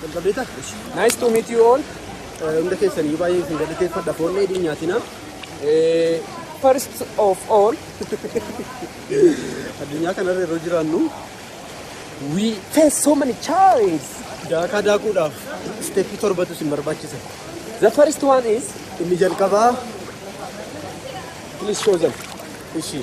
Jalqabdeeta? Nice to meet you all. Hunda keessanii baay'ee isin galateeffadha. Foon dheedhii nyaatina. First of all, Addunyaa kanarra yeroo jiraannu we face so many challenges. Daakaa daakuudhaaf isteeppii torbatu isin barbaachisa. The first one is, Inni jalqabaa please show them. Ishi.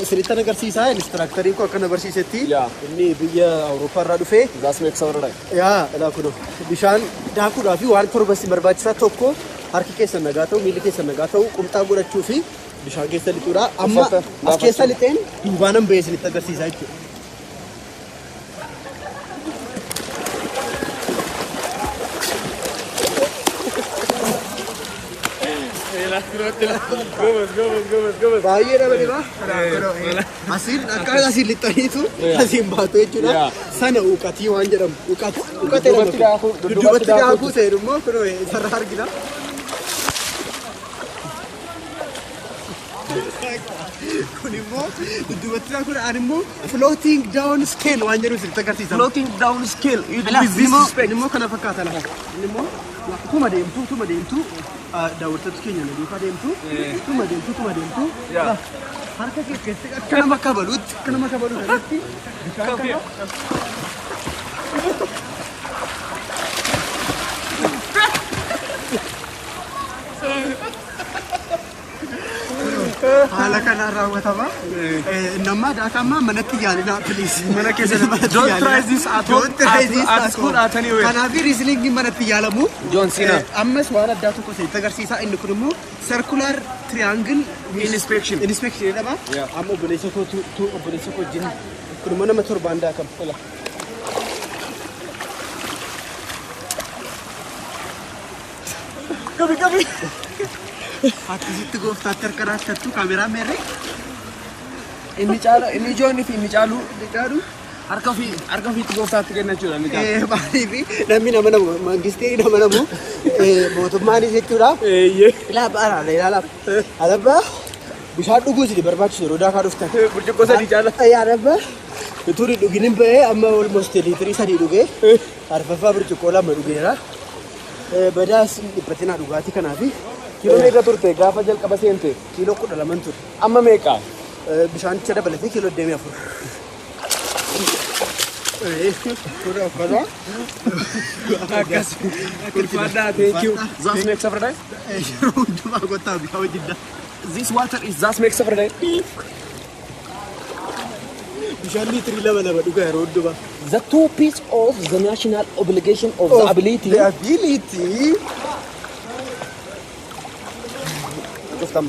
Isinittan agarsiisaa inistiraaktarii koo akkana barsiisetti Yaa. Inni biyya Awurooppaa irraa dhufee That makes our right. Yaa ilaa kunoo bishaan daakuudhaa fi waan torba isin barbaachisaa tokko harki keessan nagaa ta'u miilli keessan nagaa ta'u qumxaa godhachuu fi bishaan keessa lixuudha. Amma Uffata as keessa gaafachuu. Lixeen duubaanan bahee isinitti agarsiisaa jechuudha. Baay'ee nama dhiba. Asiin akka asiin lixxaniitu asiin baatu jechuudha. Sana uqatii waan jedhamu. Uqat uqatee Dudduubatti daakuu- Dudduubatti dudduubatti daakuu seenu immoo kunoo isarra argina. Kun immoo dudduubatti daakuu ani immoo floating down scale waan jedhu isinitti agarsiisa. Floating down scale with Inni this immoo respect. Inni immoo kana fakkaata lafa. Inni immoo tuma deemtu tuma deemtu daawwattoota keenya na duukaa deemtu tuma deemtu tuma deemtu harka kee keessatti akka nama kabaluutti akka nama kabalu kanatti bishaan kana haala kanaan raawwatama. Inni ammaa daakaa ammaa manatti yaalinaa, please. Mana keessatti Manatti Don't yaalinaa. try this at home, Don't try this at at school, home. at anywhere. Kanaaf wrestling manatti yaalamu. John Cena. Ammas waan addaa tokko isinitti agarsiisa. Inni kun immoo circular triangle Inspection. Inspection jedhama. Yeah. Amma obboleessa koo tu obboleessa koo wajjin kun immoo nama torbaan daakama. Ola. Qabi qabi. Akkasitti gooftaatti harka raattattu kaameraa meerre. Inni caalu inni ijoonni fi inni caalu Inni caalu harka ofiitti gooftaatti kennachuudha inni caalu. Maaliif namni nama namu mangistii nama namu mootummaanis jechuudha. Eeyyee. Ilaa baaraadha ilaala. Alabbaa bishaan dhuguu isin barbaachisu yeroo daakaa dhuftan. Burcuqqoo sadii caala. Yaa utuu hin dhugin hin ba'ee amma almost liitirii 3 dhugee arfaffaa burcuqqoo lama dhugeera. Badaas dhiphatinaa dhugaatii kanaafi. Kiiloo meeqa turte gaafa jalqaba seente? Kiiloo 12n ture. Amma meeqa? Bishaanicha dabalatee kiiloo 24. Kun uffata. Akkas. Ulfaadhaa, thank you. That makes every day. Yeroo hundumaa kottaa bishaan wajjin This water is that makes every day. Bishaan liitirii lama lama dhugaa yeroo hundumaa. The two piece of the national obligation of the ability. The ability. Cuftam.